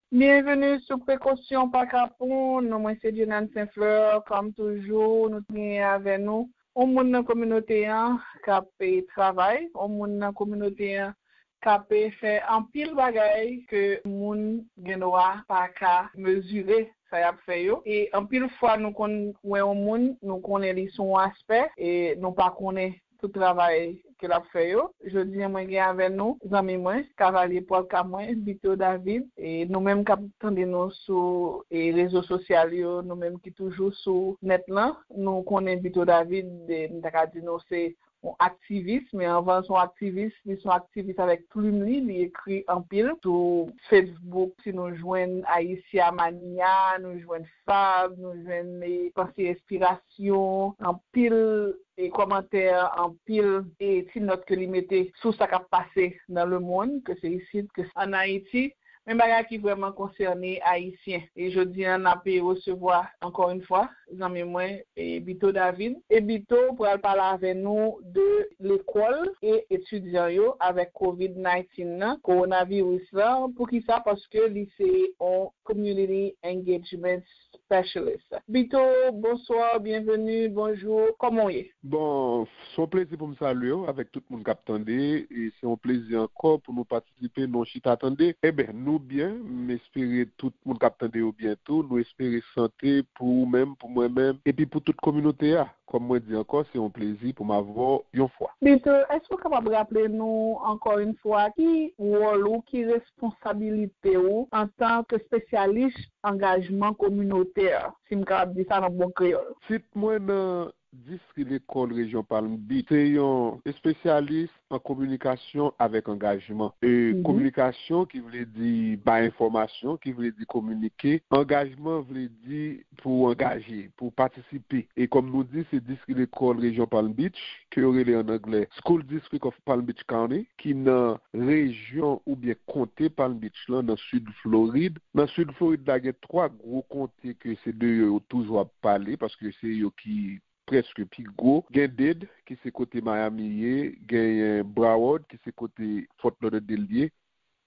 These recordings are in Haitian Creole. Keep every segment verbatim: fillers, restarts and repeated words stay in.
Byenveni sou Prekosyon pa Kapon. Non mwen se Jenan Saint Fleur. Kòm toujou, nou genyen avè nou yon moun nan kominote an k ap, eh, travay, yon moun nan kominote an k ap, eh, fè anpil bagay ke moun gen dwa pa ka mezire sa y ap fè yo. E anpil fwa nou konn wè yon moun, nou konnen li sou yon aspè, e nou pa konnen tout travay ke l ap fè yo. Jodi a, mwen gen avè nou zanmi mwen, kavalye pwalka mwen, Bito David. E nou menm k ap tande nou sou, e, rezo sosyal yo, nou menm ki toujou sou nèt lan, nou konnen Bito David, e, m ta ka di nou se yon aktivis, men anvan l se yon aktivis, li se yon aktivis avèk plim li, li ekri anpil sou Facebook. Si nou jwenn Ayisya Mania, nou jwenn Fab, nou jwenn, e, Panse Enspirasyon, anpil, e, kòmantè, anpil, e, ti nòt ke li mete sou sa k ap pase nan lemonn, ke se isit, ke se ann Ayiti. Men bagay ki vrèman konsène Ayisyen. E jodi a, n ap resevwa, ankò yon fwa, zanmi mwen, e, Bito David. E Bito pral pale avè nou de lekòl e etidyan yo avèk kovid diznèf lan, kowonaviris lan. Poukisa? Paske li se yon community engagement specialist. Bito, bonswa, byenveni, bonjou, kòman w ye? Bon, se yon plezi pou m salye w avèk tout moun k ap tande, e se yon plezi ankò pou nou patisipe nan yon chita tande. Eben, nou byen, m espere tout moun k ap tande yo byen tou, nou espere sante pou ou menm, pou mwen menm, epi pou tout kominote a. Kòm mwen di ankò, se yon plezi pou m avè w yon fwa. Bito, èske w kapab raple nou ankò yon fwa ki wòl ou, ki responsabilite w antanke espesyalis angajman kominotè, si m kapab di sa nan bon kreyòl? Tit mwen nan distri lekòl rejyon Palm Beach, se yon espesyalis an kominikasyon avèk angajman. E kominikasyon ki vle di bay enfòmasyon, ki vle di kominike. Angajman vle di pou angaje, pou patisipe. E kòm nou di, se distri lekòl rejyon Palm Beach, ke yo rele an anglè School District of Palm Beach County, ki nan rejyon oubyen konte Palm Beach lan, nan sid Florid. Nan sid Florid la, gen twa gwo konte ke se de yo yo toujou ap pale, paske se yo ki prèske pi gwo. Gen Dade, ki se kote Miami ye, genyen Broward, ki se kote Fort Lauderdale ye,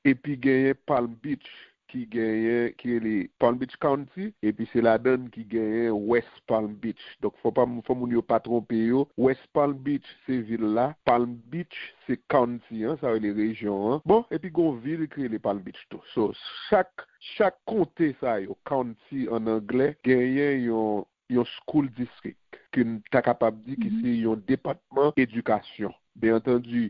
epi genyen Palm Beach, ki genyen, ki rele Palm Beach County, epi se ladan l ki genyen West Palm Beach. Donk, fò pa, fò moun yo pa twonpe yo. West Palm Beach se vil la, Palm Beach se county an, sa rele rejyon an. Bon, epi gon vil ki rele Palm Beach tou. So, chak, chak konte sa yo, county an anglè, genyen yon yon school district, ke n ta kapab di ki se yon depatman edikasyon. Byen antandi,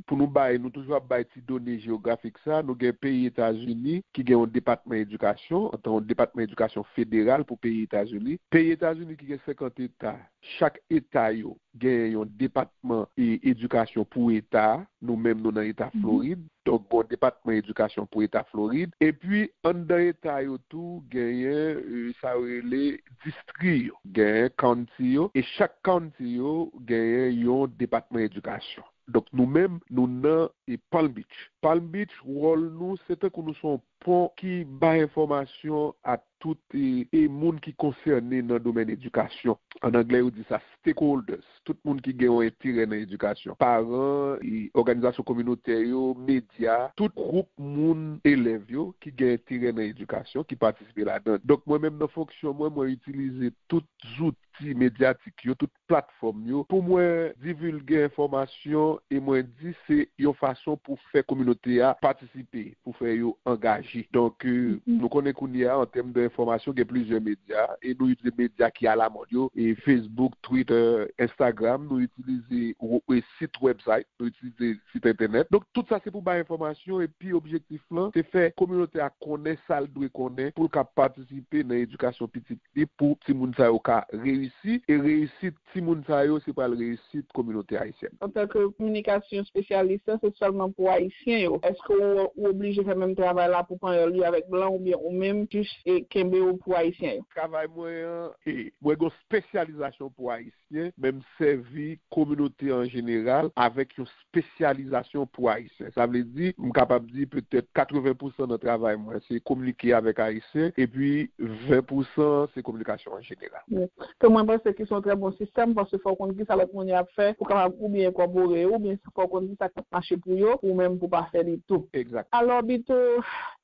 pou nou bay, nou toujou ap bay ti done jewografik sa, nou gen peyi Etazini ki gen yon depatman edikasyon, antan yon depatman edikasyon federal pou peyi Etazini. Peyi Etazini ki gen senkant eta, chak eta yo gen yon depatman e edikasyon pou eta a. Nou menm, nou nan eta Florid. Donk, gon depatman edikasyon pou eta Florid. Epi, anndan eta yo tou, genyen, e, sa yo rele distri yo. Genyen county yo. E chak county yo genyen yon depatman edikasyon. Donk, nou menm, nou nan, e, Palm Beach. Palm Beach, wòl nou, se tankou nou se yon pon ki bay enfòmasyon a tout, e, e moun ki konsène nan domèn edikasyon. An anglè, yo di sa stakeholders. Tout moun ki gen yon enterè nan edikasyon. Paran, e, òganizasyon kominotè yo, medya, tout gwoup moun, elèv yo ki gen enterè nan edikasyon, ki patisipe ladan. Donk, mwen menm nan fonksyon mwen, mwen itilize tout zouti medyatik yo, tout platfòm yo pou mwen divilge enfòmasyon e mwen di se yon fason pou fè kominote a patisipe, pou fè yo angaje. Donk, e, nou konnen kounye a, an tèm de enfòmasyon, gen plizyè medya e nou itilize medya ki alamòd yo, e Facebook, Twitter, Instagram, nou itilize w-, e, sit website, nou itilize sit entènèt. Donk, tout sa se pou bay enfòmasyon epi objektif lan, se fè kominote a konnen sa l dwe konnen pou l ka patisipe nan edikasyon pitit li pou timoun sa yo ka reyisi, e reyisit timoun sa yo, se pral reyisit kominote ayisyèn. Antanke kominikasyon espesyalis la, se sèlman pou Ayisyen yo. Èske w, ou oblije fè menm travay la pou Panyòl yo avèk Blan oubyen ou menm jis, e, kenbe w pou Ayisyen yo? Travay mwen an, e, mwen gen yon espesyalizasyon pou Ayisyen, men m sèvi kominote an jeneral avèk yon espesyalizasyon pou Ayisyen. Sa vle di, m kapab di petèt katreven pousan nan travay mwen, se kominike avèk Ayisyen, epi ven pousan, se kominikasyon an jeneral. Ke mwen panse ki se yon trè bon sistèm, paske fò w konn kisa lòt moun yo ap fè, pou w kapab oubyen enkòpore yo, oubyen fò w konn kisa k ap mache pou yo, pou ou menm pou w pa fè li tou. Egzak. Alò, Bito,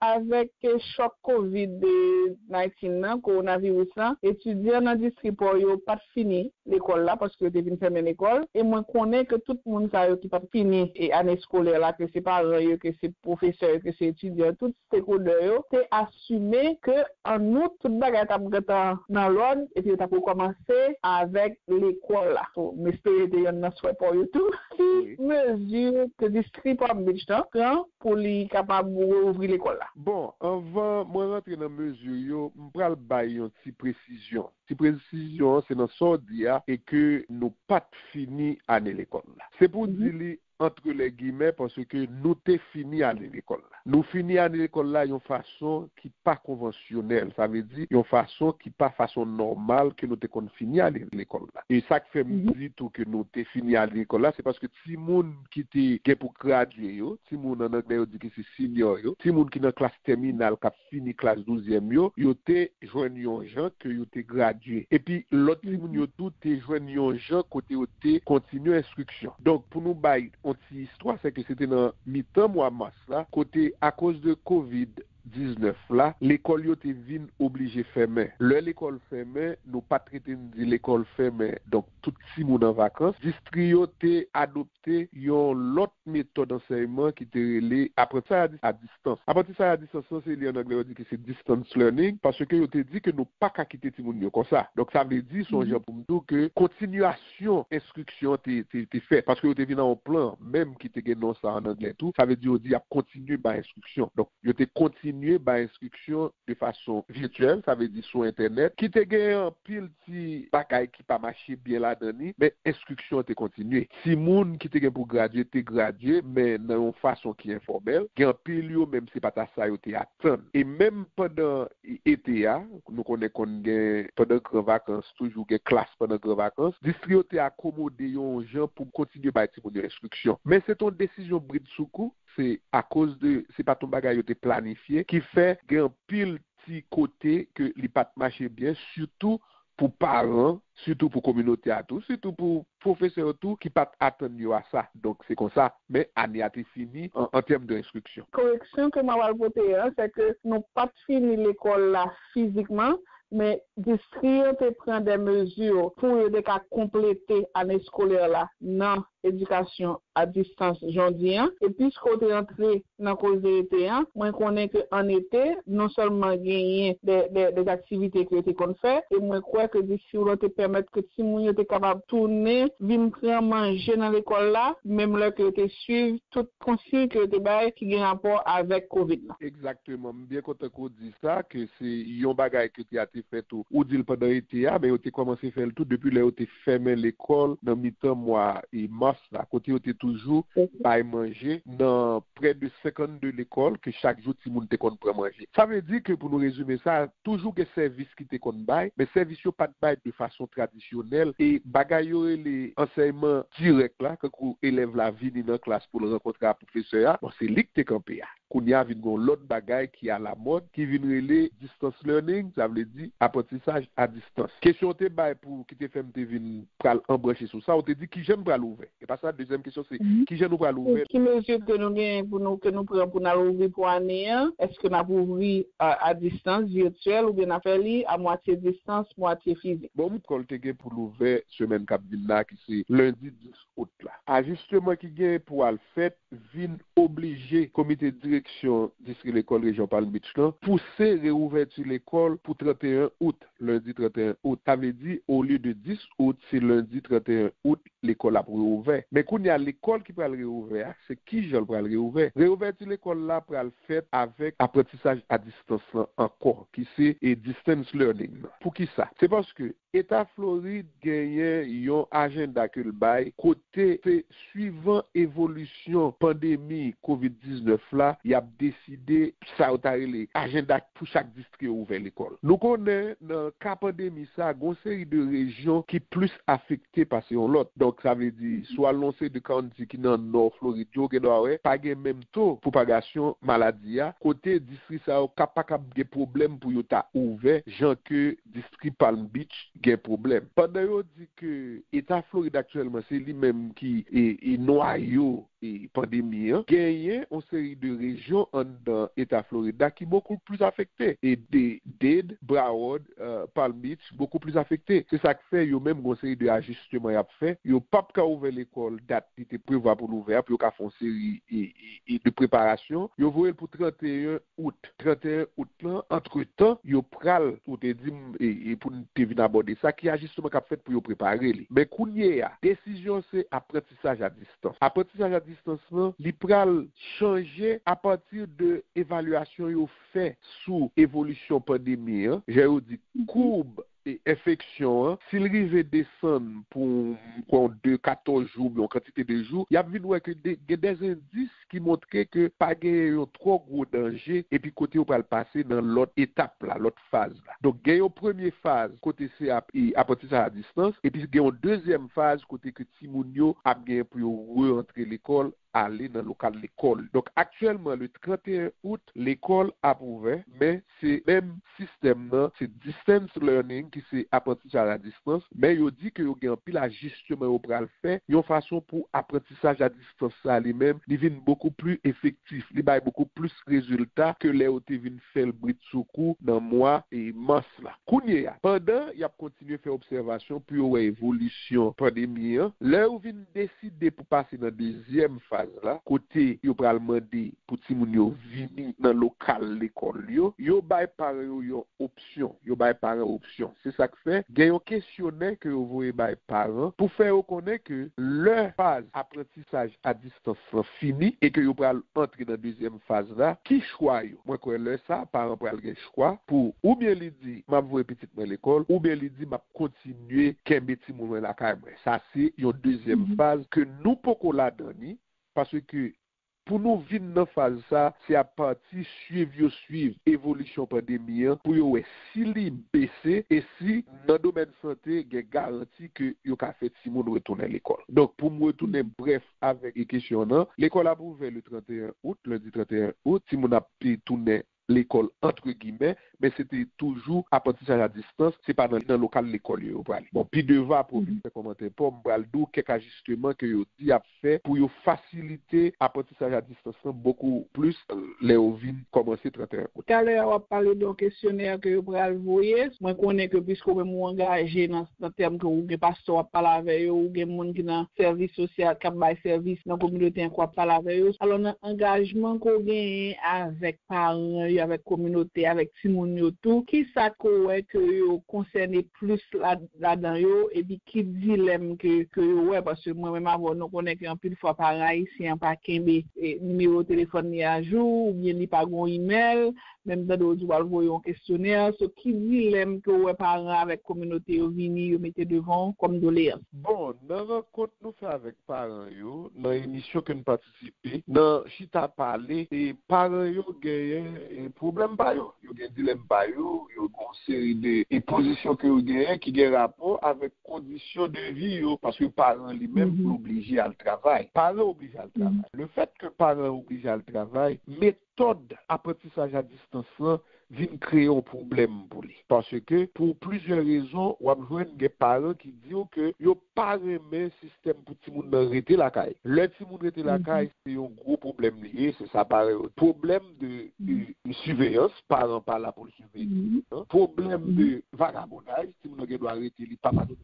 avèk chòk kovid diznèf nan, kowonaviris lan, etidyan nan distri pa w yo pa t fini lekòl la paske yo te vin fèmen lekòl. E mwen konnen ke tout moun sa yo ki pa t fini e ane eskolè la, ke se paran yo, ke se pwofesè yo, ke se etidyan, tout stakeholder yo te asime ke an out, tout bagay t ap gentan nan lòd, epi yo t ap rekòmanse avèk lekòl la. So, m espere te yonn nan swè pa w yo tou. Ki mezi ke distri Palm Beach lan pran pou li kapab reouvri lekòl la? Bon, anvan mwen rantre nan mezi yo, m pral bay yon ti presizyon. Ti presizyon an, se nan sa w di a, e ke nou pa t fini ane lekòl la. Se pou di li antre lè gimè, paske nou te fini ane lekòl la. Nou fini ane lekòl la yon fason ki pa konvansyonèl, sa vle di yon fason ki pa fason nòmal ke nou te konn fini ane lekòl la. E sa k fè m di tou ke nou te fini ane lekòl la, se paske timoun ki te gen pou gradye yo, timoun an anglè yo di ke se senior yo, timoun ki nan klas tèminal k ap fini klas douzyèm yo, yo te jwenn yon jan ke yo te gradye. Epi lòt timoun yo tou te jwenn yon jan kote yo te kontinye enstriksyon. Donk, pou nou bay yon ti istwa, se ke se te nan mitan mwa mas la, kote akoz de kovid diznèf la, lekòl yo te vin oblije fèmen. Lè lekòl fèmen, nou pa t rete n di lekòl fèmen, donk tout timoun an vakans. Distri yo te adopte yon lòt metòd ansèyman ki te rele aprantisaj a dis- a distans. Aprantisaj a distans lan, se li an anglè yo di ke se distance learning, paske yo te di ke nou pa ka kite timoun yo konsa. Donk, sa vle di, se yon jan pou m di w ke kontinyasyon enstriksyon an te, te, te fèt, paske yo te vin ak yon plan, menm ki te gen non sa an anglè tou, sa vle di yo di y ap kontinye bay enstriksyon. Donk, yo te kontinye bay enstriksyon de fason vityèl, sa vle di sou entènèt, ki te gen anpil ti bagay ki pa mache byen ladan li, men enstriksyon an te kontinye. Timoun ki te gen pou gradye, te gradye, men nan yon fason ki enfòmèl. Gen anpil yo, menm se pa ta sa yo te atann. E menm pandan ete a, nou konnen konn gen, pandan gran vakans, toujou gen klas pandan gran vakans, distri yo te akomode yon jan pou kontinye bay timoun yo enstriksyon. Men se te yon desizyon bridsoukou, se akoz de, se pa t yon bagay yo te planifye, ki fè gen anpil ti kote ke li pa t mache byen, sitou pou paran, sitou pou kominote a tou, sitou pou pwofesè yo tou ki pa t atann yo a sa. Donk, se konsa, men ane a te fini an, an tèm de enstriksyon. Koreksyon ke mwen pral pote an, se ke nou pa t fini lekòl la fizikman, men distri yo te pran de mezi pou yo te ka konplete ane eskolè la nan edikasyon a distans jan w di an. E piske w te antre nan koze ete an, mwen konnen ke an ete, non sèlman genyen de, de, de aktivite ke yo te konn fè, e mwen kwè ke distri w lan te pèmèt ke timoun yo te kapab tounen, vin pran manje nan lekòl la, menm lè ke yo te swiv tout konsiy ke yo te bay ki gen rapò avèk kovid lan. Egzakteman. M byen kontan ke w di sa, ke se yon bagay ke te, a te fè tou. Ou di l pandan ete a, men yo te kòmanse fè l tou depi lè yo te fèmen lekòl nan mitan mwa e mas la, kote yo te toujou bay manje nan prè de senkannde lekòl, ke chak jou timoun te konn pran manje. Sa vle di ke, pou nou rezime sa, toujou gen sèvis ki te konn bay, men sèvis yo pa t bay de fason tradisyonèl, e bagay yo rele ansèyman dirèk la, kankou elèv la vini nan klas pou l rankontre ak pwofesè a, bon, se li k te kanpe a. Kounye a vin gen yon lòt bagay ki alamòd, ki vin rele distance learning, sa vle di aprantisaj a distans. Kesyon w te bay pou, ki te fè m te vin pral anbranche sou sa, ou te di kijan n pral ouvè. E pa sa, dezyèm kesyon se, kijan nou pral ouvè? Ki mezi ke nou genyen pou nou, ke nou pran pou n al ouvri pou ane an? Èske n ap ouvri a, a distans, vityèl, oubyen n ap fè li a mwatye distans, mwatye fizik? Bon, lekòl te gen pou l ouvè semèn k ap vin la, ki se lendi dis out la. Ajisteman ki genyen pou al fèt vin oblije komite direksyon distri lekòl rejyon Palm Beach lan pouse reouvèti lekòl pou trannteyen out, lendi trannteyen out. Sa vle di, olye de dis out, se lendi trannteyen out lekòl ap reouvè. Men kounye a, lekòl ki pral reouvè a, se kijan l pral reouvè? Reouvèti lekòl la pral fèt avèk aprantisaj a distans lan ankò, ki se, e, distance learning nan. Poukisa? Se paske Eta Florid genyen yon ajanda ke l bay, kote se swivan evolisyon pandemi kovid diznèf la, y ap deside sa yo ta rele ajanda pou chak distri yo ouvè lekòl. Nou konnen nan ka pandemi sa, gon seri de rejyon ki plis afekte pase yon lòt. Donk, sa vle di, si w al nan yon seri de county ki nan nò Florid yo, ou gen dwa wè, pa gen menm to pwopagasyon maladi a, kote distri sa yo ka pa kab gen pwoblèm pou yo ta ouvè, jan ke distri Palm Beach gen pwoblèm. Pandan yo di ke Eta Florid aktyèlman se li menm ki e, e nwayo e pandemi an, genyen yon seri de rejyon anndan Eta Florida ki bokou plis afekte. E de, Dade, Broward, euh, Palm Beach, bokou plis afekte. Se sa k fè yo menm gon seri de ajisteman y ap fè. Yo p ap ka ouvè lekòl dat li te prevwa pou l ouvè a, pou yo ka fè yon seri e, e, e de preparasyon. Yo voye l pou trannteyen out. Trannteyen out lan, antretan, yo pral, ou te di m, e, e pou n te vin abòde sa, ki ajisteman k ap fèt pou yo prepare li. Men kounye a, desizyon se aprantisaj a distans. Aprantisaj a distans lan, li pral chanje apati de evalyasyon yo fè sou evolisyon pandemi an. Jan yo di, koub e enfeksyon an, si l rive desann pou yon de katòz jou, yon kantite de jou, y ap vin wè ke de, gen de endis ki montre ke pa genyen yon twò gwo danje, epi kote yo pral pase nan lòt etap la, lòt faz la. Donk, gen yon premye faz kote se ap, e, aprantisaj a distans, epi gen yon dezyèm faz kote ke timoun yo ap genyen pou yo re-antre lekòl, ale nan lokal lekòl. Donk, aktyèlman, le trannteyen out, lekòl ap ouvè, men se menm sistèm nan, se distance learning, ki se aprantisaj a distans, men yo di ke yo gen anpil ajisteman yo pral fè, yon fason pou aprantisaj a distans sa li menm, li vin bokou pli efektif, li bay bokou plis rezilta ke lè yo te vin fè l britsoukou nan mwa e mas la. Kounye a, pandan y ap kontinye fè obsèvasyon pou yo wè evolisyon pandemi an, lè yo vin deside pou pase nan dezyèm faz la, kote yo pral mande pou timoun yo vini nan lokal lekòl yo, yo bay paran yo yon opsyon. Yo bay paran opsyon. Se sa k fè, gen yon kesyonè ke yo voye bay paran pou fè yo konnen ke lè faz aprantisaj a distans lan fini e ke yo pral antre nan dezyèm faz la, ki chwa yo? Mwen kwè lè sa, paran pral gen chwa pou oubyen li di, "M ap voye pitit mwen lekòl," oubyen li di, "M ap kontinye kenbe timoun mwen lakay mwen." Sa se yon dezyèm faz ke nou poko ladan li, paske pou nou vin nan faz sa, se apati swiv yo swiv evolisyon pandemi an pou yo wè si li bese e si nan domèn sante gen garanti ke yo ka fè timoun retounen lekòl. Donk, pou m retounen brèf avèk e kesyon nan, lekòl ap ouvè le trannteyen out, lendi trannteyen out, timoun ap tounen lekòl antre gimè, men se te toujou aprantisaj a distans, se pa nan, nan lokal lekòl yo, yo prale. Bon, pi devan, apre w fin fè kòmantè pa w, m pral di w kèk ajisteman ke yo di y ap fè pou yo fasilite aprantisaj a distans lan bokou plis, euh, lè yo vin kòmanse trannteyen out. Talè a w ap pale de yon kesyonè ke yo pral voye. Mwen konnen ke piske w menm ou angaje nan, nan tèm ke ou gen pastè w ap pale avè yo, ou gen moun ki nan sèvis sosyal, k ap bay sèvis nan kominote an, k w ap pale avè yo. Alò, nan angajman ke w genyen avèk paran yo, avèk kominote, avèk timoun yo tou, kisa ke w wè ke yo konsène plis la, ladan yo, epi ki dilèm ke, ke yo wè? Paske mwen menm avè w, nou konnen ke anpil fwa paran ayisyen an pa kenbe, e, nimewo telefòn li ajou, oubyen li pa gen yon imèl, menm tande w di w al voye yon kesyonè. So, ki dilèm ke w wè paran avèk kominote yo vini, yo mete devan w kòm doleyans? Bon, nan rankont nou fè avèk paran yo, nan emisyon ke n patisipe, nan chita pale, e paran yo genyen, e pwoblèm pa yo. Yo gen dilèm pa yo, yo gen yon seri de, e pozisyon ke yo genyen ki gen rapò avèk kondisyon de vi yo, paske paran li menm, mhm, li oblije al travay. Paran oblije al travay. Mhm. Le fèt ke paran oblije al travay, metòd aprantisaj a distans lan vin kreye yon pwoblèm pou li. Paske pou plizyè rezon, w ap jwenn gen paran ki di w ke yo pa renmen sistèm pou timoun nan rete lakay. Lè timoun rete lakay, se yon gwo pwoblèm li ye, se sa paran yo. Pwoblèm de, de, de siveyans, paran pa la pou l siveye timoun nan. Pwoblèm de vagabondaj, timoun nan gen dwa rete, li pa pa nan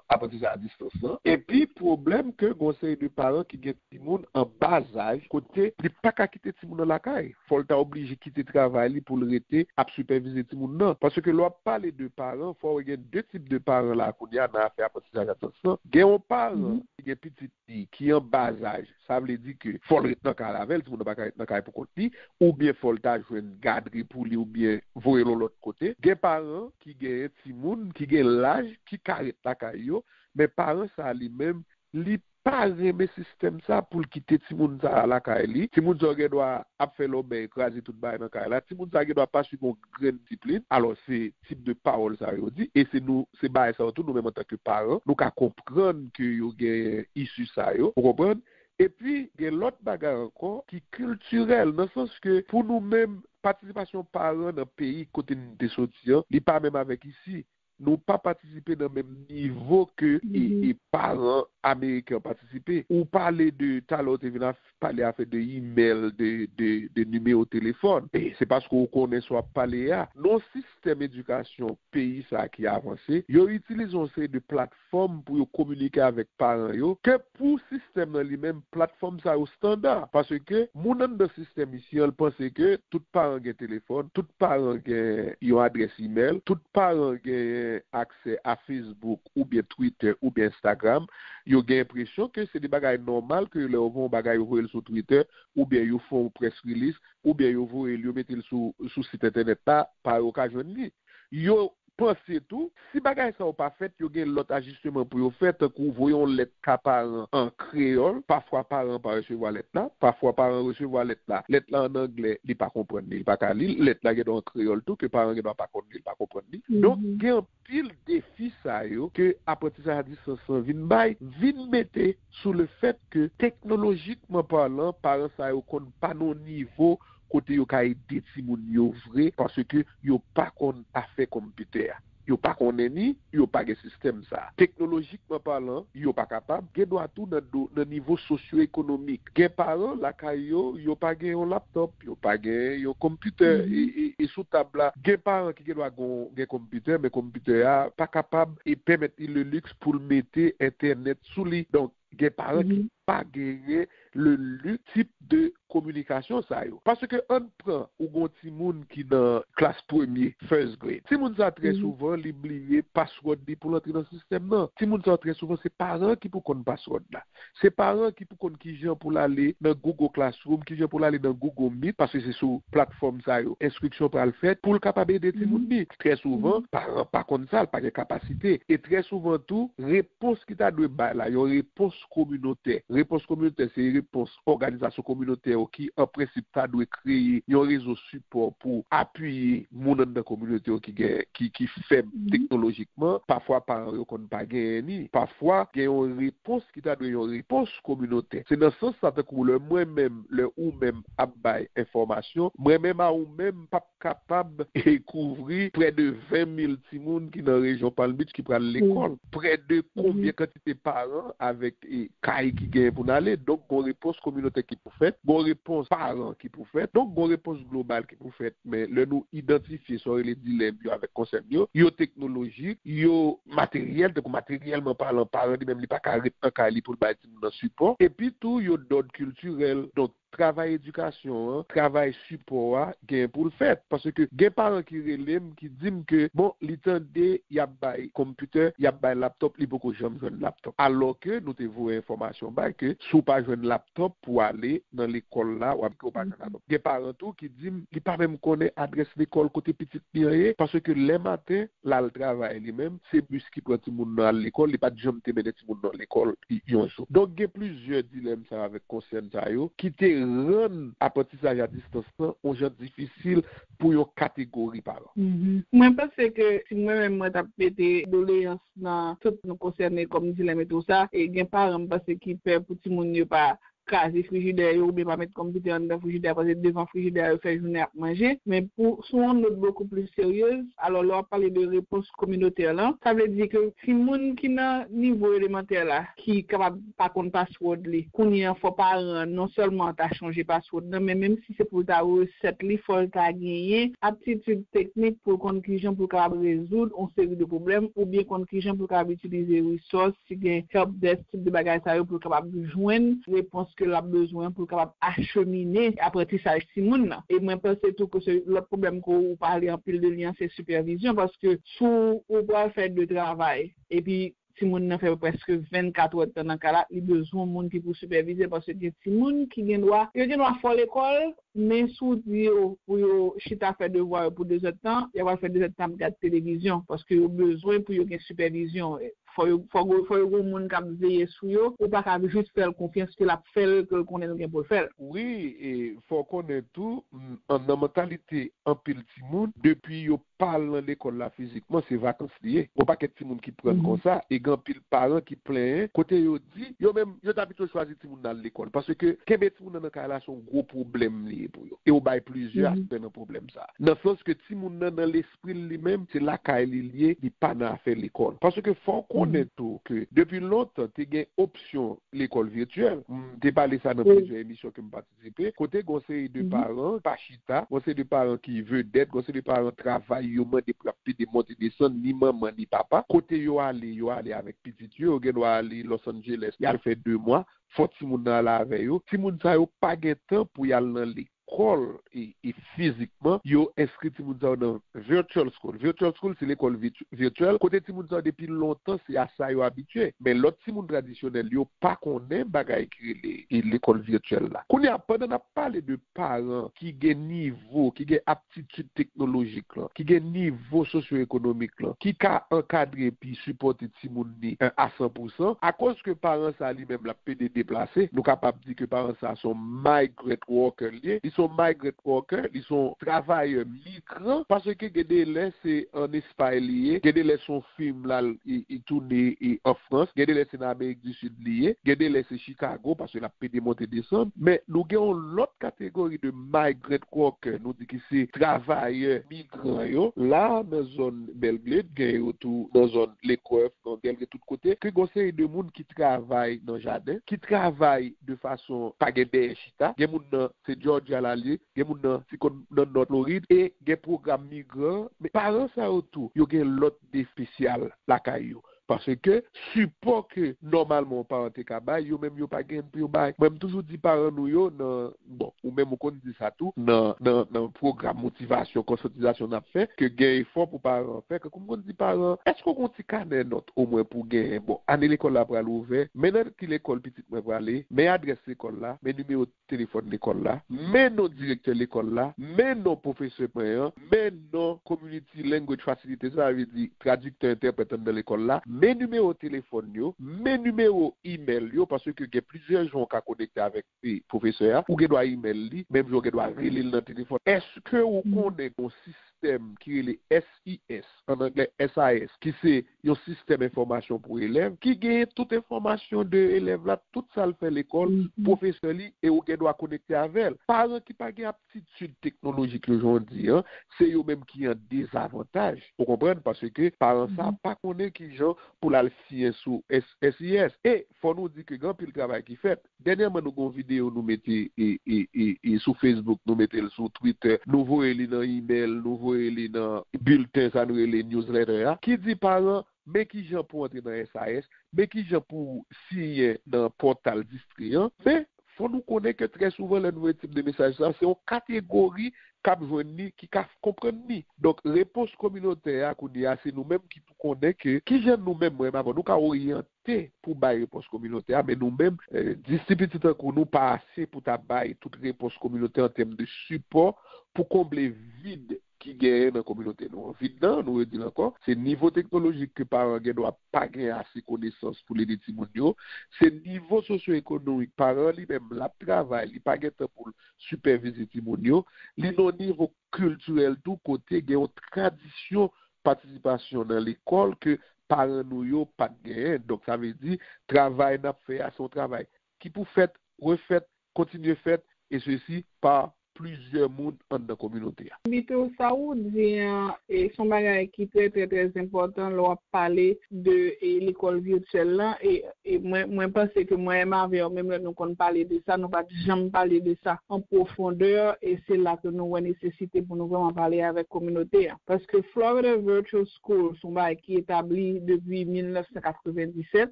aprantisaj a distans lan. Epi pwoblèm ke gon seri de paran ki gen timoun an ba zaj, kote li pa ka kite timoun nan lakay. Fò l ta oblije kite travay li pou l rete ap sipèvize timoun nan. Paske lè w ap pale de paran, fò w gen de tip de paran la kounye a nan afè aprantisaj a distans lan. Gen yon paran ki gen pitit li ki an ba zaj, sa vle di ke fò l ret nan kay avè l, timoun nan pa ka ret nan kay pou kont li, oubyen fò l ta jwenn gadri pou li, oubyen voye l yon lòt kote. Gen paran ki genyen timoun ki gen laj ki ka ret lakay yo, men paran sa li menm, li pa renmen sistèm sa pou l kite timoun sa a lakay li. Timoun sa yo gen dwa ap fè lòbèy, kraze tout bagay nan kay la. Timoun sa a gen dwa pa swiv yon grenn disiplin. Alò, se tip de pawòl sa yo di, e se nou, se bagay sa yo tou, nou menm antanke paran, nou ka konprann ke yo gen isi sa yo, ou konprann? Epi, gen lòt bagay ankò ki kiltirèl, nan sans ke pou nou menm, patisipasyon paran nan peyi kote n te soti an, li pa menm avèk isi. nou pa patisipe nan menm nivo ke e, e paran ameriken patisipe. Ou pale de, talè w te vin a, pale afè de imèl, de, de, de nimewo telefòn. E se paske w konnen sa w ap pale a. Nan yon sistèm edikasyon peyi sa ki avanse, yo itilize yon seri de platfòm pou yo kominike avèk paran yo, ke pou sistèm nan li menm, platfòm sa yo standa. Paske moun anndan sistèm isi an, l panse ke tout paran gen telefòn, tout paran gen yon adrès imèl, tout paran gen aksè a Facebook oubyen Twitter oubyen Instagram. Yo gen enpresyon ke se de bagay nòmal, ke lè yo voye yon bagay, yo voye l sou Twitter, oubyen yo fè yon press release, oubyen yo voye l, yo mete l sou, sou sit entènèt la, paran yo ka jwenn li. Yo panse tou, si bagay sa yo pa fèt, yo gen lòt ajisteman pou yo fè, tankou voye yon lèt ka paran an kreyòl, pafwa paran pa resevwa lèt la, pafwa paran resevwa lèt la, lèt la an anglè, li pa konprann li, li pa ka li l, lèt la gen dwa an kreyòl tou, ke paran gen dwa pa konn li, li pa konprann li. Donk, gen anpil defi sa yo ke aprantisaj a distans lan vin bay, vin mete sou le fèt ke teknolojikman palan, paran sa yo konn pa nan yon nivo kote yo ka ede timoun yo vre, paske yo pa konn afè konpitè a. Yo pa konnen ni, yo pa gen sistèm sa. Teknolojikman palan, yo pa kapab. Gen dwa tou nan, do, nan nivo sosyo-ekonomik. Gen paran lakay yo, yo pa gen yon laptòp, yo pa gen yon konpitè e, e, e sou tab la. Gen paran ki gen dwa gon, gen konpitè, men konpitè a pa kapab e pèmèt li le luxe pou l mete entènèt sou li. Donk, gen paran ki pa genyen le, le tip de kominikasyon sa yo. Paske ann pran ou gon timoun ki nan klas premye, first grade. Timoun sa trè souvan li bliye password li pou l antre nan sistèm nan. Timoun sa trè souvan se paran ki pou konn password la. Se paran ki pou konn kijan pou l ale nan Google Classroom, kijan pou l ale nan Google Meet, paske se sou platfòm sa yo enstriksyon pral fèt pou l kapab ede timoun li. Trè souvan, paran pa konn sa, l pa gen kapasite. E trè souvan tou, repons ki ta dwe bay la, yon repons kominotè. Repons kominotè, se repons òganizasyon kominotè yo ki, an prensip, ta dwe kreye yon rezo sipò pou apiye moun anndan kominote yo ki gen, ki, ki fèb teknolojikman. Pafwa, paran yo konn pa genyen ni. Pafwa, gen yon repons ki ta dwe yon repons kominotè. Se nan sans sa, tankou lè mwen menm, lè ou menm ap bay enfòmasyon, mwen menm a ou menm p ap kapab e kouvri prè de ven mil timoun ki nan rejyon Palm Beach ki pral lekòl. Prè de konbyen kantite paran avèk e, kay ki genyen pou n ale? Donk, gon repons kominotè ki pou fèt, gon repons paran ki pou fèt, donk, gon repons global ki pou fèt. Men lè nou idantifye sa w rele dilèm yo avèk konsèn yo, yo teknolojik, yo materyèl, tankou materyèlman palan, paran li menm li pa ka ret nan kay li pou l bay timoun nan sipò, epi tou yo dòd kiltirèl. Donk, travay edikasyon an, travay sipò a gen pou l fèt. Paske gen paran ki rele m, ki di m ke, bon, li tande y ap bay konpitè, y ap bay laptòp, li poko janm jwenn laptòp. Alòske nou te voye enfòmasyon bay ke si w pa jwenn laptòp pou ale nan lekòl la, w ap, ou pa jwenn laptòp. Gen paran tou ki di m li pa menm konnen adrès lekòl kote pitit li an ye, paske lè maten, l al travay li menm, se bis ki pran timoun nan al lekòl, li pa t janm te mennen timoun nan lekòl y-, yon jou. Donk, gen plizyè dilèm sa yo avèk konsèn sa yo ki te rann aprantisaj a distans lan yon jan difisil pou yon kategori paran. Mwen panse ke si mwen menm mwen t ap mete doleyans nan tout nou konsène kòm dilèm e tou sa, e gen paran m panse ki pè pou timoun yo pa kraze frijidè yo oubyen pa met konpitè anndan frijidè a, paske devan frijidè a yo fè jounen ap manje. Men pou, sou yon not bokou pli seryez, alò lè w ap pale de repons kominotè lan, sa vle di ke timoun ki nan nivo elemantè la, ki kapab pa konn password li, kounye an fò paran an non sèlman ta chanje password nan, men menm si se pou l ta resèt li, fò l ta genyen aptitid teknik pou l konn kijan pou l kapab rezoud yon seri de pwoblèm oubyen konn kijan pou l kapab itilize resource, si gen help desk, tip de bagay sa yo pou l kapab jwenn repons ke l ap bezwen pou l kapab achemine aprantisaj timoun nan. E mwen panse tou ke se lòt pwoblèm ke ou pale anpil de li an, se sipèvizyon, paske si w pral fè de travay, epi timoun nan fè prèske vennkat èdtan nan kay la, li bezwen yon moun ki pou sipèvize, paske gen timoun ki gen dwa, yo gen dwa fò lekòl, men si w di yo pou yo chita fè devwa yo pou dezèdtan, y ap al fè dezèdtan ap gad televizyon, paske yo bezwen pou yo gen sipèvizyon. Fò yo, fò, fò yo gen moun k ap veye sou yo, ou pa ka jis fè l konfyans ke l ap fè l, ke l konnen l gen pou l fè l. Wi, e fò w konnen tou, m, an, nan mantalite anpil timoun, depi yo pa al nan lekòl la fizikman, se vakans li ye. Gon pakèt timoun ki pran l konsa, e gen anpil paran ki plenyen, kote yo di, yo menm, yo ta pito chwazi timoun nan al lekòl. Paske kenbe timoun nan nan kay la, se yon gwo pwoblèm li ye pou yo. E yo bay plizyè aspè nan pwoblèm sa. Nan sans ke timoun nan, nan lespri l li menm, se lakay li l ye, li pa nan afè lekòl. Paske fò w konnen tou ke depi lontan, te gen opsyon lekòl vityèl. M te pale sa nan plizyè emisyon ke m patisipe, kote gon seri de paran pa chita, gon seri de paran ki vedèt, gon seri de paran travay, yo mande pou y ap pede monte desann, ni manman, ni papa. Kote yo ale, yo ale avèk pitit yo, yo gen dwa ale Los Angeles, y al fè de mwa, fò timoun nan ale avè yo. Timoun sa yo pa gen tan pou y al nan lekòl e, e fizikman, yo enskri timoun sa yo nan virtual school. Virtual school, se lekòl vitu-, vityèl, kote timoun sa yo depi lontan, se a sa yo abitye. Men lòt timoun tradisyonèl, yo pa konnen bagay ki rele e lekòl vityèl la. Kounye a, pandan n ap pale de paran ki gen nivo, ki gen aptitid teknolojik lan, ki gen nivo sosyo-ekonomik lan, ki ka ankadre epi sipòte timoun li, eh, a san pou san, akoz ke paran sa li menm l ap pede deplase, nou kapab di ke paran sa se yon migrant worker li ye. Li se yon migrant worker, li se yon travayè migran, paske gen de lè se ann Espay li ye, gen de lè se yon fim l al, li, li tounen, e, an Frans, gen de lè se nan Amerik di Sid li ye, gen de lè se Chicago, paske l ap pede monte desann. Men nou gen yon lòt kategori de migrant worker, nou di ki se travayè migran yo. La, nan zòn Belgrade, gen yo tou nan zòn Lakeworth, nan Belgrade, tout kote, ke gon seri de moun ki travay nan jaden, ki travay de fason pa gen dèyè chita. Gen moun nan, se Georgia l al ye, gen moun nan, se konn nan Nò Florid, e gen pwogram migran. Men paran sa yo tou, yo gen lòt de espesyal lakay yo. Paske sipò ke nòmalman yon paran te ka bay, yo menm yo pa gen pou yo bay. Mwen, m toujou di paran nou yo nan, bon, ou menm ou konn di sa tou, nan, nan, nan pwogram motivasyon, konsyantizasyon n ap fè, ke gen efò pou paran fè. Kankou m konn di paran, èske w gen yon ti kanè nòt omwen pou genyen, bon, ane lekòl la pral ouvè, men nan ki lekòl pitit mwen prale, men adrès lekòl la, men nimewo telefòn lekòl la, men non direktè lekòl la, men non pwofesè mwen an, men non community language facilitator, sa vle di tradiktè entèprèt anndan lekòl la, men nimewo telefòn yo, men nimewo imèl yo, paske gen plizyè jan w ka konekte avèk, e, pwofesè a, ou gen dwa imèl li, menm jan w gen dwa rele l nan telefòn. Èske ou konnen yon sistèm ki rele S I S, an anglè S I S, ki se yon sistèm enfòmasyon pou elèv, ki genyen tout enfòmasyon de elèv la, tout sa l fè lekòl, pwofesè li, e ou gen dwa konekte avè l. Paran ki pa gen aptitid teknolojik yo, jan w di an, se yo menm ki an dezavantaj. Ou konprann? Paske paran sa pa konnen kijan pou l al siyen sou S I S. E fò nou di ke gen anpil travay ki fèt. Dènyèman, nou gen yon videyo nou mete, e, e, e, e sou Facebook, nou mete l sou Twitter, nou voye li nan imèl, nou voye li nan bilten, sa nou rele newsletter a, ki di paran, men kijan pou antre nan S I S, men kijan pou siyen nan pòtal distri an. Men, fò nou konnen ke trè souvan, lè nou voye tip de mesaj sa, se yon kategori k ap jwenn li, ki ka konprann li. Donk, repons kominotè a, kounye a, se nou menm ki pou konnen ke, kijan nou menm, mwen menm avè w, nou ka oryante pou bay repons kominotè a, men nou menm, eh, dis ti piti tankou nou pa ase pou ta bay tout repons kominotè an tèm de sipò pou konble vid ki genyen nan kominote nou an. Vid lan, nou redi l ankò, se nivo teknolojik ke paran gen dwa pa gen ase konesans pou l ede timoun yo, se nivo sosyo-ekonomik, paran li menm, l ap travay, li pa gen tan pou l sipèvize timoun yo, li nan yon nivo kiltirèl tou, kote gen yon tradisyon patisipasyon nan lekòl ke paran nou yo pa t genyen. Donk, sa vle di, travay n ap fè a, se yon travay ki pou fèt, refèt, kontinye fèt, e sesi pa plizyè moun anndan kominote a. Vito, sa ou di an, e, se yon bagay ki trè, trè, trè enpòtan lè w ap pale de, e, lekòl vityèl lan, e, e mwen, mwen panse ke mwen menm avè w, menm lè nou konn pale de sa, nou pa t janm pale de sa an pwofondè, e se la ke nou wè nesesite pou nou vrèman pale avèk kominote a. Paske Florida Virtual School, se yon bagay ki etabli depi mil nèf san katrevenndisèt,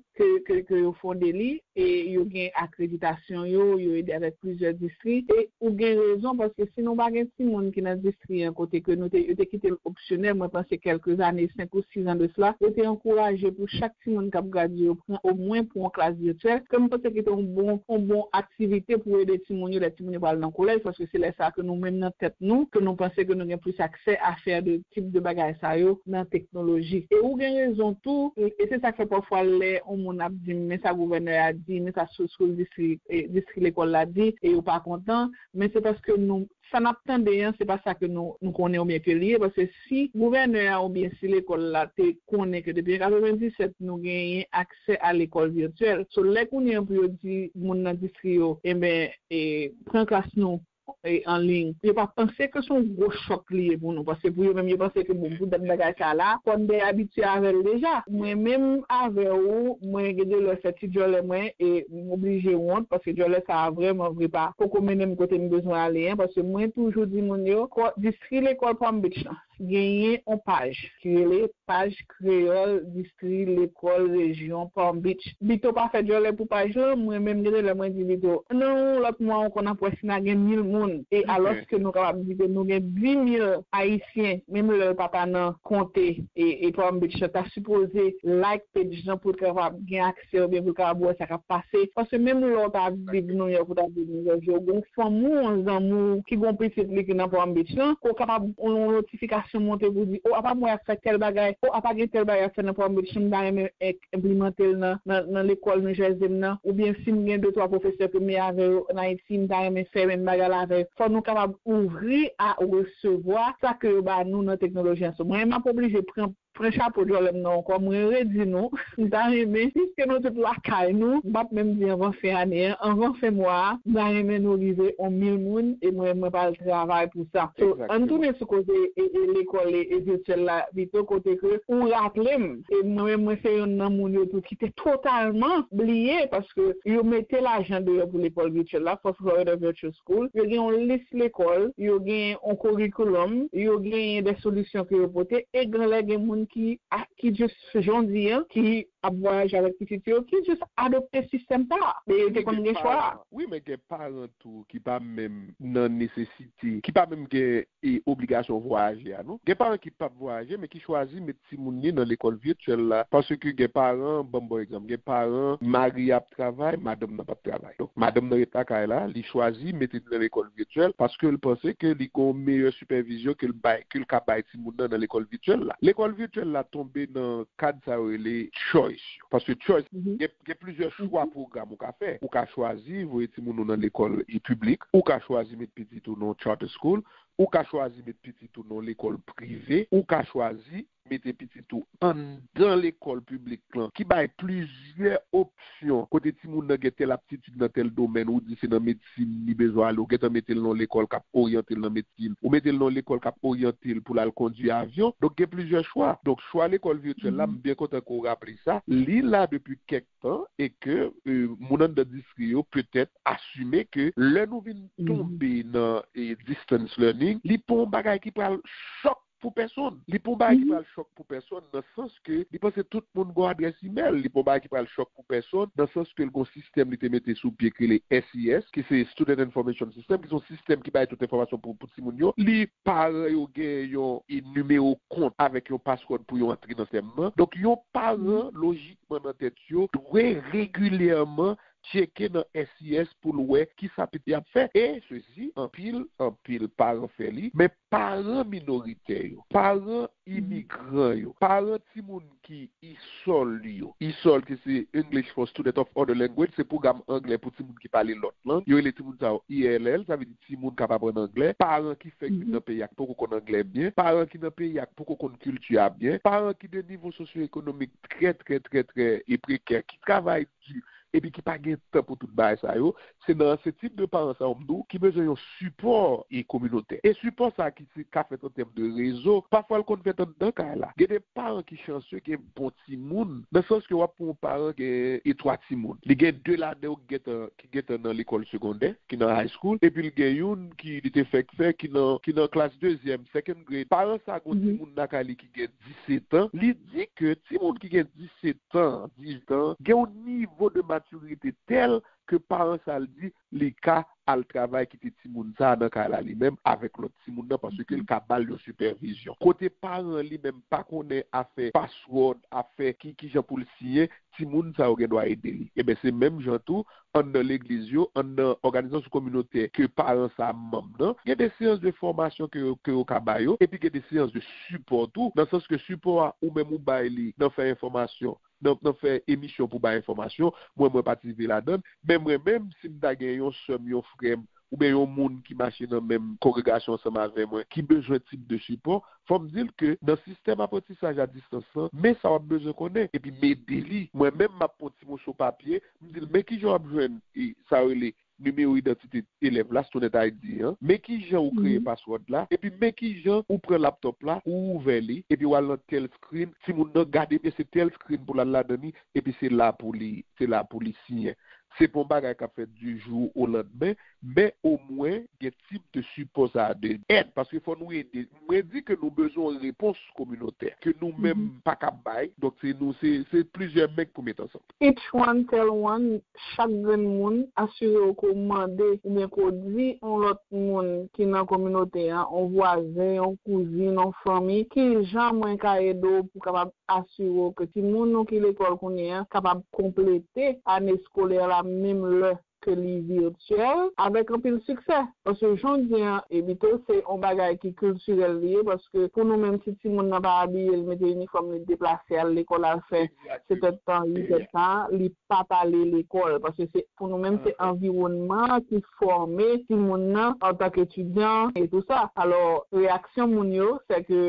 ke, ke, ke yo fonde li, e yo gen akreditasyon yo, yo ede avèk plizyè distri, e ou gen rezon, Paske si nou pa gen timoun ki nan distri an kote ke nou te, yo te kite l opsyonèl, mwen panse kèlke zane, senk ou sis an de sila, yo te ankouraje pou chak timoun k ap gradye yo pran omwen pou yon klas vityèl, ke m panse ki te yon bon, yon bon aktivite pou ede timoun yo lè timoun yo pral nan kolèj, paske se lè sa ke nou menm nan tèt nou, ke nou panse ke nou gen plis aksè a fè de tip de bagay sa yo nan teknoloji. E ou gen rezon tou, e, e se sa k fè pafwa lè yon moun ap di m, men sa gouvènè a di, men sa sou, sou distri, e, distri lekòl la di, e yo pa kontan, men se paske nou, sa n ap tande an, se pa sa ke nou, nou konnen oubyen ke li ye, paske si gouvènè a oubyen si lekòl la te konnen ke depi katrevenndisèt nou genyen aksè a lekòl vityèl, so lè kounye an pou yo di moun nan distri yo, enben, e, pran klas nou, e, an liy, yo pa panse ke se yon gwo chòk li ye pou nou, paske pou yo menm, yo panse ke, bon, pou dat bagay sa la, fò n te abitye avè l deja. Mwen menm avè w, mwen gen de lè fè ti djòlè mwen, e m oblije wont, paske djòlè sa a vrèman vre pa poko mennen m kote m bezwen ale an, paske mwen toujou di moun yo, kò, distri lekòl Palm Beach lan genyen yon paj ki rele Paj Kreyòl Distri Lekòl Rejyon Palm Beach. Bito pa fè djòlè pou paj lan, mwen menm gen de lè mwen di Bito, nan yon lòt mwa ankò n ap wè si n a gen mil moun. E alòske nou kapab di ke nou gen dis mil Ayisyen, menm lè l pa ta nan konte, e, e Palm Beach lan, ta sipoze like page lan pou l kapab gen aksè oubyen pou l kapab wè sa k ap pase. Paske menm lè w ta viv Nouyòk ou ta viv Nouvèl Jèsè, ou gen yon fanmi w, yon zanmi w ki gen yon pitit li ki nan Palm Beach lan, ke w kapab yon notifikasyon monte pou di, o, apa m wè y ap fè tèl bagay, o, apa gen tèl bagay y ap fè nan Palm Beach lan, m ta renmen enplimante l nan, nan, nan lekòl Nouvèl Jèsè m nan, oubyen si m gen de twa pwofesè ke m ye avè yo ann Ayiti, m ta renmen fè menm bagay la avè yo. Fò nou kapab ouvri a resevwa sa ke yo ba nou nan teknoloji an. So, mwen, m ap oblije pran pran chapo djòlè m nan ankò, mwen redi nou, m ta renmen, piske nou tout lakay nou, m p ap menm di anvan fen ane an, anvan fen mwa a, m ta renmen nou rive yon mil moun, e mwen, mwen pral travay pou sa. So, ann tounen sou koze e, e lekòl e, e vityèl la, Bito, kote ke ou raple m, e mwen menm, mwen se youn nan moun yo tou ki te totalman bliye, paske yo mete lajan deyò pou lekòl vityèl la, for Florida Virtual School, yo gen yon lis lekòl, yo gen yon curriculum, yo gen de solisyon ke yo pote, e gen lè gen moun ki a, ki jis, jan w di an, ki ap vwayaje avèk pitit yo, ki jis adopte sistèm sa a. Men yo te konn gen chwa a. Wi, men gen paran tou ki pa menm nan nesesite, ki pa menm gen e obligasyon vwayaje a, non. Gen paran ki p ap vwayaje, men ki chwazi met timoun li nan lekòl vityèl la. Paske gen paran, ban m ba w egzanp, gen paran, mari ap travay, madanm nan p ap travay. Donk, madanm nan ret lakay la, li chwazi mete li nan lekòl vityèl paske l panse ke li gen yon meyè sipèvizyon ke l bay, ke l ka bay timoun nan nan lekòl vityèl la. Lekòl vityèl la tonbe nan kad sa yo rele choice yo. Paske choice, gen, gen plizyè chwa pwogram ou ka fè. Ou ka chwazi voye timoun ou nan lekòl e piblik, ou ka chwazi met pitit ou nan charter school, ou ka chwazi met pitit ou nan lekòl prive, ou ka chwazi mete pitit ou anndan lekòl piblik lan, ki bay plizyè opsyon, kote timoun nan gen tèl aptitid nan tèl domèn, ou di se nan medsin li bezwen ale, ou gentan mete l nan lekòl k ap oryante l nan medsin, ou mete l nan lekòl k ap oryante l pou l al kondui avyon. Donk, gen plizyè chwa. Donk, chwa lekòl vityèl la, m byen kontan ke w raple sa, li la depi kèk tan e ke, e, moun anndan distri yo petèt asime ke lè nou vin tonbe nan, e, distance learning, li pa yon bagay ki pral chòk pou pèsonn. Li pa yon bagay ki pral chòk pou pèsonn nan sans ke li panse tout moun gen yon adrès imèl. Li pa yon bagay ki pral chòk pou pèsonn nan sans ke l gen yon sistèm li te mete sou pye ki rele S I S, ki se Student Information System, ki se yon sistèm ki bay tout enfòmasyon pou, pou timoun yo. Li, paran yo gen yon, e, nimewo kont avèk yon password pou yo antre nan sistèm nan. Donk, yon paran, lojikman nan tèt yo, dwe regilyèman tcheke nan S I S pou l wè kisa pitit li ap fè. E sesi, anpil, anpil paran fè li, men paran minoritè yo, paran imigran yo, paran timoun ki isòl yo, isòl ki se English for Student of Other Language, se pwogram anglè pou timoun ki pale lòt lang. Yo rele timoun sa yo E L L, sa vle di timoun k ap aprann anglè, paran ki fèk vin nan peyi a k poko konn anglè byen, paran ki nan peyi a k poko konn kilti a byen, paran ki de nivo sosyo-ekonomik trè, trè, trè, trè, e prekè, ki travay di, epi ki pa gen tan pou tout bagay sa yo, se nan se tip de paran sa yo m di w ki bezwen yon sipò e kominotè. E sipò sa ki se ka fèt an tèm de rezo, pafwa l konn fèt anndan kay la. Gen de paran ki chanse gen bon timoun, nan sans ke w ap pran yon paran gen e twa timoun. Li gen de ladan yo ki gentan, ki gentan nan lekòl segondè, ki nan high school, epi l gen youn ki li te fèk fè, ki nan, ki nan klas dezyèm, second grade. Paran sa gon timoun lakay li ki gen disèt an, li di ke timoun ki gen disèt an, dizuit an, gen yon nivo de matirite tèl ke paran sa l di li ka al travay kite timoun sa a nan kay la li menm avèk lòt timoun nan, paske l ka ba l yon sipèvizyon. Kote paran li menm pa konnen afè password, afè ki, kijan pou l siyen, timoun sa yo gen dwa ede li. Ebyen, se menm jan tou, anndan legliz yo, anndan òganizasyon kominotè ke paran sa a manm nan, gen de seyans de fòmasyon ke yo, ke yo ka ba yo, epi gen de seyans de sipò tou, nan sans ke sipò a ou menm ou bay li nan fè enfòmasyon, nan, nan fè emisyon pou bay enfòmasyon, mwen, mwen patisipe ladan l, men mwen menm, si m ta gen yon sè m, yon frè m, oubyen yon moun ki mache nan menm kongregasyon ansanm avè mwen, ki bezwen tip de sipò, fò m di l ke nan sistèm aprantisaj a distans lan, men sa w ap bezwen konnen, epi m ede li. Mwen menm, m ap pran ti moso papye, m di l, men kijan w ap jwenn, e, sa yo rele nimewo idantite elèv la, Student I D an, men kijan ou kreye password la, epi men kijan ou pran laptop la, ou ouvè li, epi w al nan tèl screen, timoun nan gade byen se tèl screen pou l al ladan li, epi se la pou li, se la pou li siyen. Se pa yon bagay k ap fèt du jour au lendemain, men omwen gen tip de sipò sa a, de èd, paske fò nou ede. Mwen di ke nou bezwen yon repons kominotè, ke nou menm pa ka bay, donk se nou, se, se plizyè men k pou met ansanm. Each one tell one, chak grenn moun, asire w ke w mande oubyen ke w di yon lòt moun ki nan kominote a, yon vwazen, yon kouzin, yon fanmi, kijan mwen ka ede w pou w kapab asire w ke timoun ou ki lekòl kounye a kapab konplete ane eskolè la menm lè ke li vityèl, avèk anpil siksè. Paske jan w di an, Ebito, se yon bagay ki kiltirèl li ye, paske pou nou menm, si timoun nan pa abiye, li mete inifòm, li deplase, al lekòl, al fè setèdtan, uitèdtan, li pa t ale lekòl, paske se, pou nou menm, se anviwònman an ki fòme timoun nan antanke etidyan e tou sa. Alò, reyaksyon moun yo, se ke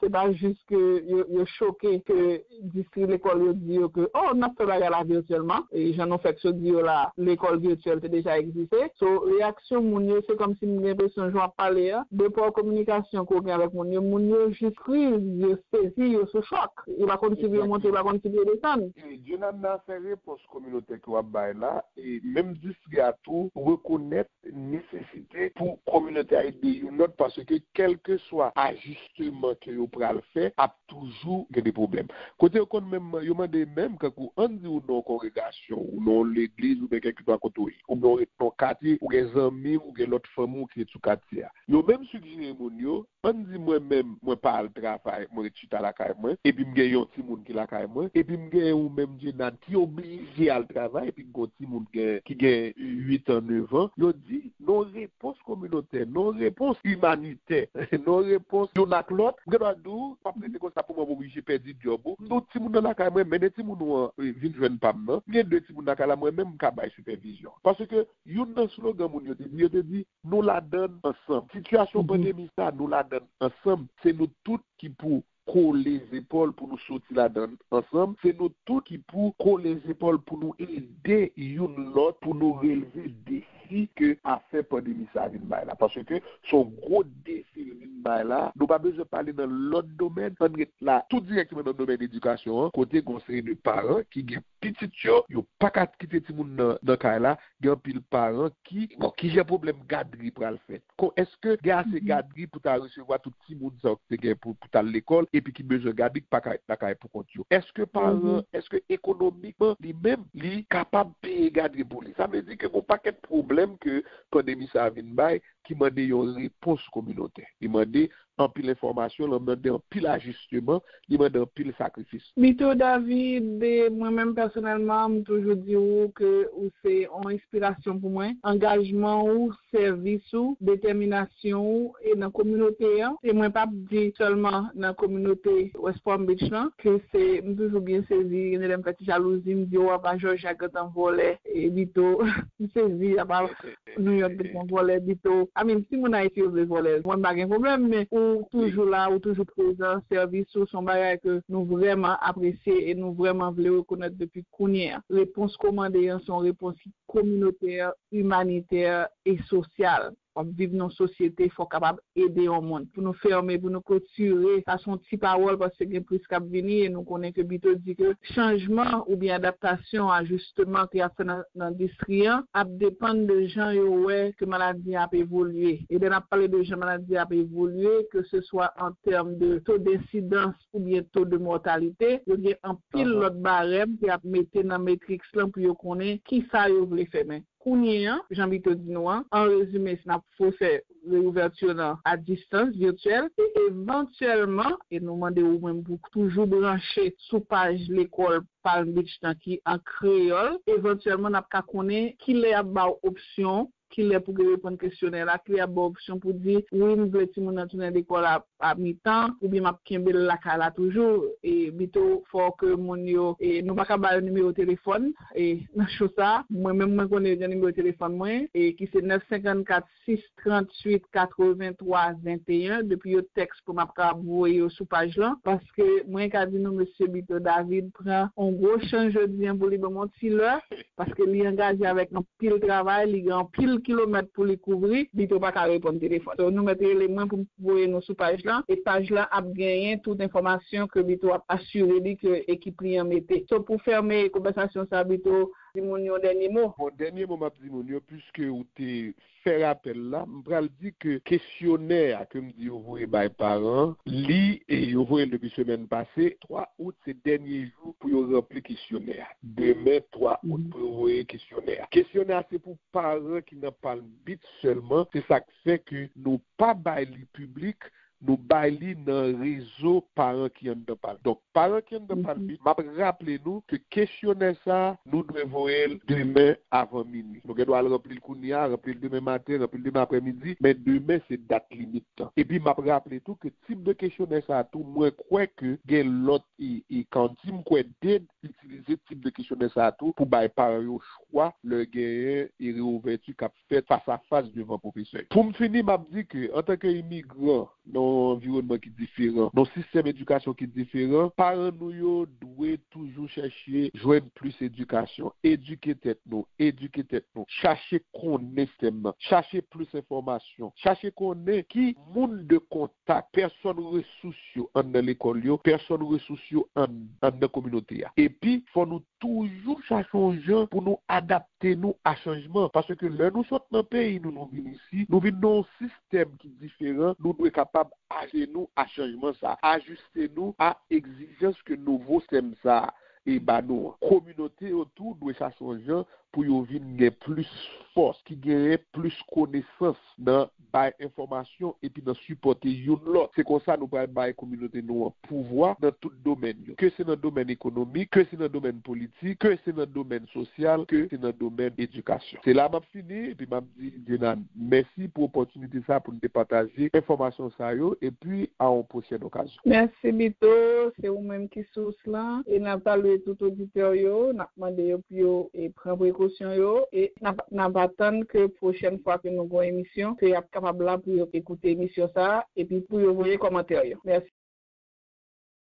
se pa jis ke yo, yo choke ke distri lekòl yo di yo ke, oh, n ap fè bagay la vityèlman. E jan nou fèk sot di yo la, lekòl vityèl te deja egziste. So, reyaksyon moun yo, se kòmsi m gen enpresyon, jan w ap pale a, de pa kominikasyon ke w gen avèk moun yo, moun yo jis kriz, yo sezi, yo sou chòk. Yo pa konn si pou yo monte, yo pa konn si pou yo desann. E Jenanna, fè repons kominotè ke w ap bay la, e menm distri a tou, rekonèt nesesite pou kominote a ede youn lòt, paske kèlkeswa ajisteman ke yo pral fè ap toujou gen de pwoblèm. Kote yo konn menm, yo mande menm, kankou, ann di ou nan yon kongregasyon, ou nan yon legliz, oubyen kèlkeswa kote ou ye, oubyen ou ret nan yon katye, ou gen zanmi, ou gen lòt fanmi w ki ret sou katye a. Yo menm sijere moun yo, ann di mwen menm, mwen pa al travay, mwen ret chita lakay mwen, epi m gen yon timoun ki lakay mwen, epi m gen ou menm, Jenad, ki oblije al travay, epi m gen yon timoun gen, ki gen uit an, nèf an, yo di, non repons kominotè, non repons imanitè, non repons youn ak lòt. M gen dwa di w, w ap rete konsa pou mwen, w oblije pèdi djòb ou. M di w, timoun nan lakay mwen, mennen timoun ou an, e, vin jwenn pa m nan. M gen de timoun lakay la, mwen menm, m ka bay sipèvizyon. Paske youn nan slogan moun yo te di, yo te di, nou ladann ansanm. Sitiyasyon pandemi sa, nou ladann ansanm. Se nou tout ki pou kole zepòl pou nou soti ladann ansanm. Se nou tout ki pou kole zepòl pou nou ede youn lòt, pou nou relve defi ke afè pandemi sa vin bay la. Paske se yon gwo defi l vin bay la. Nou pa bezwen pale nan lòt domèn. Ann ret la tou dirèkteman nan domèn edikasyon an, kote gen yon seri de paran ki gen pitit yo, yo pa ka kite timoun nan, nan kay la. Gen anpil paran ki, bon, kijan pwoblèm gadri pral fèt? Ko, èske gen ase gadri pou ta resevwa tout timoun sa yo ki te gen pou, pou t al lekòl, epi ki bezwen gadri, ki pa ka ret lakay pou kont yo? Èske paran, èske ekonomikman, li menm, li kapab peye gadri pou li? Sa vle di ke gen yon pakèt pwoblèm ke pandemi sa a vin bay, ki mande yon repons kominotè. Li mande anpil enfòmasyon, li mande anpil ajisteman, li mande anpil sakrifis. Bito David, e mwen menm pèsonèlman, m toujou di ou ke ou se yon enspirasyon pou mwen. Angajman ou, sèvis ou, detèminasyon ou, e nan kominote an, e mwen p ap di sèlman nan kominote West Palm Beach lan, ke se, m toujou byen sezi, gen de lè m fè ti jalouzi, m di, o, apa Jòj ak gentan vòlè, e Bito, m sezi, apa New York gentan vòlè, Bito. I mean, si moun Ayiti yo vle vòlè, mwen m pa gen pwoblèm, men ou toujou la, ou toujou prezan, sèvis ou se yon bagay ke nou vrèman apresye e nou vrèman vle rekonèt depi kounye a. Repons kòmande an se yon repons ki kominotè, imanitè e sosyal. W ap viv nan yon sosyete, fò w kapab ede yon moun. Pou nou fèmen, pou nou klotire, sa se yon ti pawòl paske gen plis k ap vini e nou konnen ke Bito di ke chanjman oubyen adaptasyon, ajisteman ke y ap fè nan, nan distri an ap depann de jan yo wè ke maladi a ap evolye. E lè n ap pale de jan maladi a ap evolye, ke se swa an tèm de to densidans oubyen to de mòtalite, yo gen anpil lòt barèm ke y ap mete nan metriks lan pou yo konnen kisa yo vle fèmen. kounye a, jan Bito di nou an. An rezime, si n ap fè reouvèti nan a distans, vityèl, e evantyèlman, e nou mande ou menm pou toujou branche sou paj lekòl Palm Beach nan ki an kreyòl, evantyèlman, n ap ka konnen kilè y ap ba w opsyon, kilè pou gen reponn kesyonè la, kilè y ap ba w opsyon pou di, wi, m vle timoun nan tounen lekòl a, a mitan, oubyen m ap kenbe l lakay la toujou. E Bito, fò ke moun yo, e nou pa ka ba yo nimewo telefòn, e nan cho sa, mwen menm mwen konnen yo gen nimewo telefòn mwen, e ki se nèf senkannkat sis tranntuit katrevenntwa venteyen, depi yo tèks pou m ap ka voye yo sou paj lan, paske mwen ka di nou, mesye Bito David pran yon gwo chans jodi an pou li ban m yon ti lè, paske li angaje avèk anpil travay, li gen anpil kilomèt pou li kouvri, Bito pa ka reponn telefòn. So, nou mèt rele mwen pou m voye nou sou paj lan, e paj lan ap genyen tout enfòmasyon ke Bito ap asire li ke ekip li an mete. So, pou fèmen konvèsasyon sa, Bito, di moun yon dènye mo. Bon, dènye mo m ap di moun yo, piske ou te fè rapèl la, m pral di ke kesyonè a ke m di yo voye bay paran, li, e yo voye l depi semèn pase, twa out se dènye jou pou yo ranpli kesyonè a. Demen, twa out, pou yo voye kesyonè a. Kesyonè a se pou paran ki nan Palm Beach sèlman. Se sa k fè ke nou pa bay li piblik, nou bay li nan rezo paran ki anndan Palm Beach. Donk, paran ki anndan Palm Beach, m ap raple nou ke kesyonè sa a, nou dwe voye l demen avan minui. Nou gen dwa al ranpli l kounye a, ranpli l demen maten, ranpli l demen aprèmidi, men demen se dat limit lan. Epi m ap raple tou ke tip de kesyonè sa a tou, mwen kwè ke gen lòt, e, e kanti, m kwè DED itilize tip de kesyonè sa a tou pou bay paran yo chwa lè genyen e reouvèti k ap fèt fas a fas devan pwofesè yo. Pou m fini, m ap di ke antanke imigran nan yon anviwònman ki diferan, nan yon sistèm edikasyon ki diferan, paran nou yo dwe toujou chèche jwenn plis edikasyon, edike tèt nou, edike tèt nou, chache konnen sistèm nan, chache plis enfòmasyon, chache konnen ki moun de kontak, pèsòn resous yo anndan lekòl yo, pèsòn resous yo ann-, anndan kominote a. Epi, fò nou toujou chache yon jan pou nou adapte nou a chanjman. Paske lè nou sot nan peyi nou, nou vin isi, nou vin nan yon sistèm ki diferan, nou dwe kapab aje nou a chanjman sa, ajiste nou a egzijans ke nouvo sistèm sa e ba nou an. Kominote yo tou dwe chache yon jan pou yo vin gen plis fòs, ki genyen plis konesans nan bay enfòmasyon epi nan sipòte youn lòt. Se konsa nou pral bay kominote nou an pouvwa nan tout domèn yo. Ke se nan domèn ekonomik, ke se nan domèn politik, ke se nan domèn sosyal, ke se nan domèn edikasyon. Se la m ap fini, epi m ap di Jenad mèsi pou opòtinite sa pou n te pataje enfòmasyon sa yo, epi a yon pwochèn okazyon. Mèsi Bito, se ou menm ki sous lan, e n ap salye tout oditè yo, n ap mande yo pou yo, e, pran prekosyon yo, e n ap, n ap atann ke pwochèn fwa ke nou gen yon emisyon, ke y ap kapab la pou yo ekoute emisyon sa a, epi pou yo voye kòmantè yo. Mèsi.